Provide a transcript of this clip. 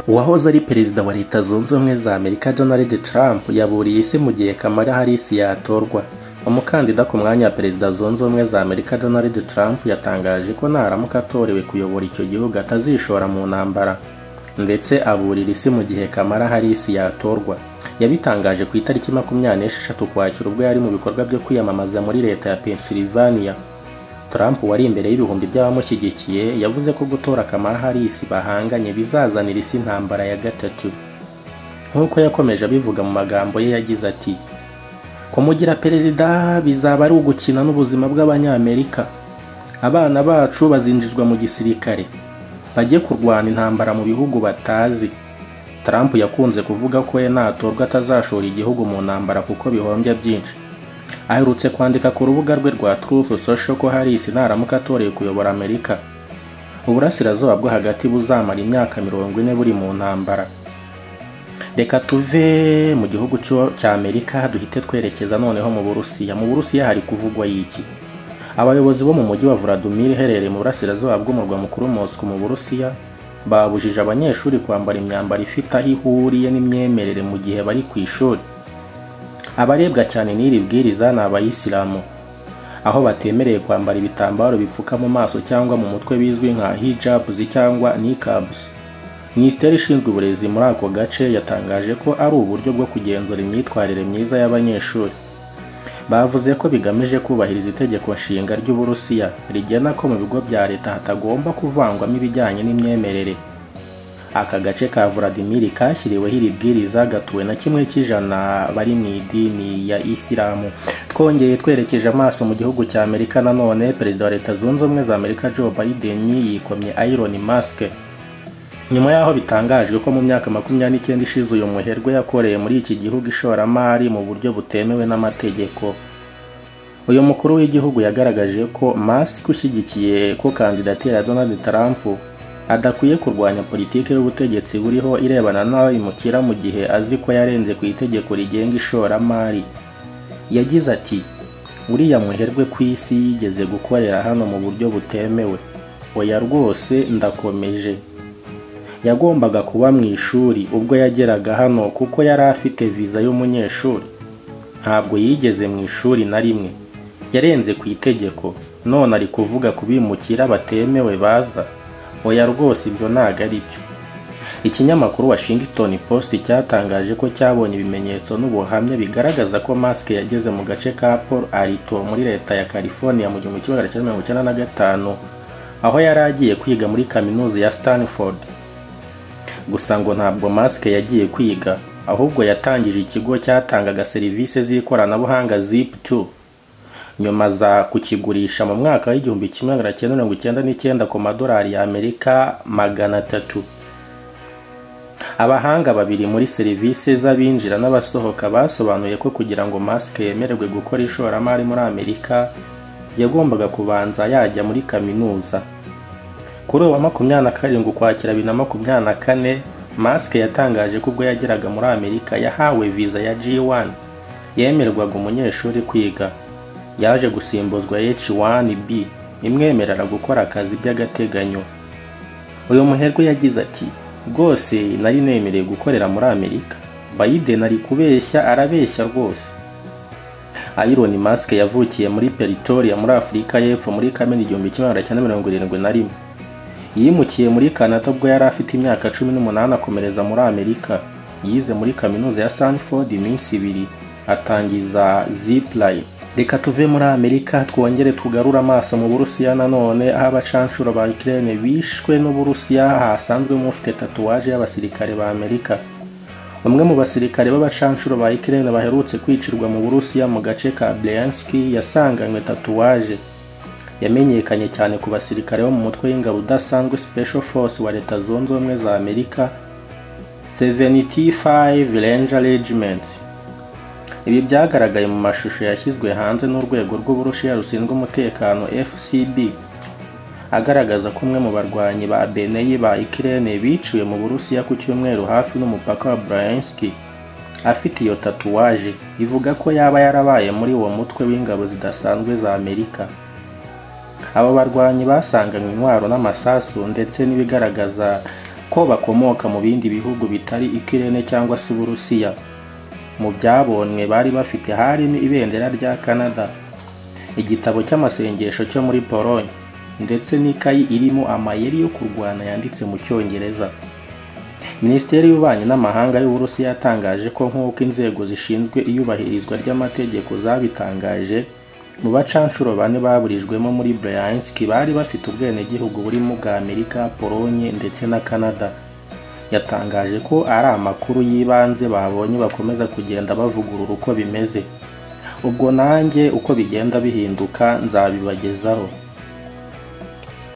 Uwahoze ari perezida wa Leta Zunze Ubumwe za Amerika Donald Trump yaburiye isi mu gihe Kamala Harris yatorwa. Umukandida ku mwanya wa perezida Zunze Ubumwe za Amerika Donald Trump yatangaje ko naramuka atorewe kuyobora icyo gihugu atazishora mu ntambara, ndetse aburira isi mu gihe Kamala Harris yatorwa. Yabitangaje ku itariki 26 Ukwakira ubwo yari mu bikorwa byo kwiyamamaza muri leta ya Pennsylvania. Trump wari imbere y'ibihumbi by'abamushyigikiye yavuze ko gutora Kamala Harris bahanganye bizazanira isi intambara ya gatatu. Nk'uko yakomeje abivuga mu magambo ye, yagize ati: "Kumugira perezida bizaba ari ugukina n'ubuzima bw'Abanyamerika. Abana bacu bazinjizwa mu gisirikare, bajye kurwana intambara mu bihugu batazi." Trump yakunze kuvuga ko we natorwa atazashora igihugu mu ntambara kuko bihombya byinshi. Aherutse kwandika ku rubuga rwe rwa Truth Social ko Harris naramuka atoreye kuyobora Amerika, Uburasirazuba bwo Hagati buzamara imyaka 40 buri mu ntambara. Reka tuve mu gihugu cya Amerika duhite twerekeza noneho mu Burusiya. Mu Burusiya hari kuvugwa y'iki? Abayobozi bo mu mujyi wa Vladimir uherereye mu burasirazuba bw'umurwa mukuru Moscow mu Burusiya babujije abanyeshuri kwambara imyambaro ifite aho ihuriye n'imyemerere mu gihe bari ku ishuri. Abarebwa cyane n'iri bwiriza ni Abayisilamu, aho batemereye kwambara ibitambaro bipfuka mu maso cyangwa mu mutwe bizwi nka hijabs cyangwa niqabs. Minisiteri ishinzwe uburezi muri ako gace yatangaje ko ari uburyo bwo kugenzura imyitwarire myiza y'abanyeshuri. Bavuze ko bigamije kubahiriza itegeko nshinga ry'Uburusiya rigena ko mu bigo bya leta hatagomba kuvangwamo ibijyanye n'imyemerere. Aka gace ka Vladimir kashyiriweho iri bwiriza gatuwe na 1% bari mu idini ya Isilamu. Twongeye twerekeje amaso mu gihugu cya Amerika nanone, perezida wa Leta Zunze Ubumwe za Amerika Joe Biden yikomye Elon Musk nyuma y'aho bitangajwe ko mu myaka 29 ishize uyu muherwe yakoreye muri iki gihugu ishoramari mu buryo butemewe n'amategeko. Uyu mukuru w'igihugu yagaragaje ko Musk ushyigikiye ko kandidatire ya Donald Trump adakwiye kurwanya politiki y'ubutegetsi buriho irebana n'abimukira mu gihe azi ko yarenze ku itegeko rigenga ishoramari. Yagize ati: "Uriya muherwe ku isi yigeze gukorera hano mu buryo butemewe. Oya rwose, ndakomeje. Yagombaga kuba mu ishuri ubwo yageraga hano kuko yari afite viza y'umunyeshuri. Ntabwo yigeze mu ishuri na rimwe. Yarenze ku itegeko, none ari kuvuga ku bimukira batemewe baza. Oya rwose, ibyo ntago ari byo." Ikinyamakuru Washington Post cyatangaje ko cyabonye ibimenyetso n'ubuhamya bigaragaza ko Musk yageze mu gace ka Palo Alto muri leta ya California mu 1995, aho yari agiye kwiga muri kaminuza ya Stanford. Gusa ngo ntabwo Musk yagiye kwiga, ahubwo yatangije ikigo cyatangaga serivisi z'ikoranabuhanga Zip2, nyuma aza kukigurisha mu mwaka wa 1999 ku madolari y'Amerika 300. Abahanga babiri muri serivisi z'abinjira n'abasohoka basobanuye ko kugira ngo Musk yemererwe gukora ishoramari muri Amerika yagombaga kubanza yajya muri kaminuza. Kuri uwo wa 27 Ukwakira 2024, Musk yatangaje ko ubwo yageraga muri Amerika yahawe viza ya J1 yemererwaga umunyeshuri kwiga, yaje gusimbuzwa H1B imwemerera gukora akazi by'agateganyo. Uyu muherwe yagize ati: "Rwose nari nemerewe gukorera muri Amerika. Biden ari kubeshya, arabeshya rwose." Elon Musk yavukiye muri Pretoria muri Afurika y'Epfo muri Kamena 1971. Yimukiye muri Canada ubwo yari afite imyaka 18, akomereza muri Amerika. Yize muri kaminuza ya Stanford iminsi 2, atangiza Zipline. Reka tuve muri Amerika twongere tugarure amaso mu Burusiya nanone, aho abacanshuro ba Ukraine bishwe n'Uburusiya hasanzwemo ufite tatouage y'abasirikare ba Amerika. Umwe mu basirikare b'abacanshuro ba Ukraine baherutse kwicirwa mu Burusiya mu gace ka Bryansk yasanganywe tatouage. Yamenyekanye cyane ku basirikare bo mu mutwe w'ingabo udasanzwe Special Force wa Leta Zunze Ubumwe za Amerika, 75 Ranger Regiment. Ibi byagaragaye mu mashusho yashyizwe hanze n'urwego rw'Uburusiya rushinzwe umutekano FSB, agaragaza ko umwe mu barwanyi ba Beneyi ba Ukraine biciwe mu Burusiya ku cyumweru hafi n'umupaka wa Bryansk afite iyo tatouage, ivuga ko yaba yarabaye muri uwo mutwe w'ingabo zidasanzwe za Amerika. Abo barwanyi basanganywe intwaro n'amasasu ndetse n'ibigaragaza ko bakomoka mu bindi bihugu bitari Ukraine cyangwa se Uburusiya. Mu byabonwe bari bafite harimo ibendera rya Canada, igitabo cy'amasengesho cyo muri Pologne, ndetse n'ikayi irimo amayeri yo kurwana yanditse mu Cyongereza. Minisiteri y'Ububanyi n'Amahanga y'Uburusiya yatangaje ko nk'uko inzego zishinzwe iyubahirizwa ry'amategeko zabitangaje, mu bacanshuro 4 baburijwemo muri Bryansk bari bafite ubwenegihugu burimo ubwa Amerika, Pologne ndetse na Canada. Yatangaje ko ari amakuru y'ibanze babonye, bakomeza kugenda bavugurura uko bimeze. Ubwo nanjye uko bigenda bihinduka nzabibagezaho.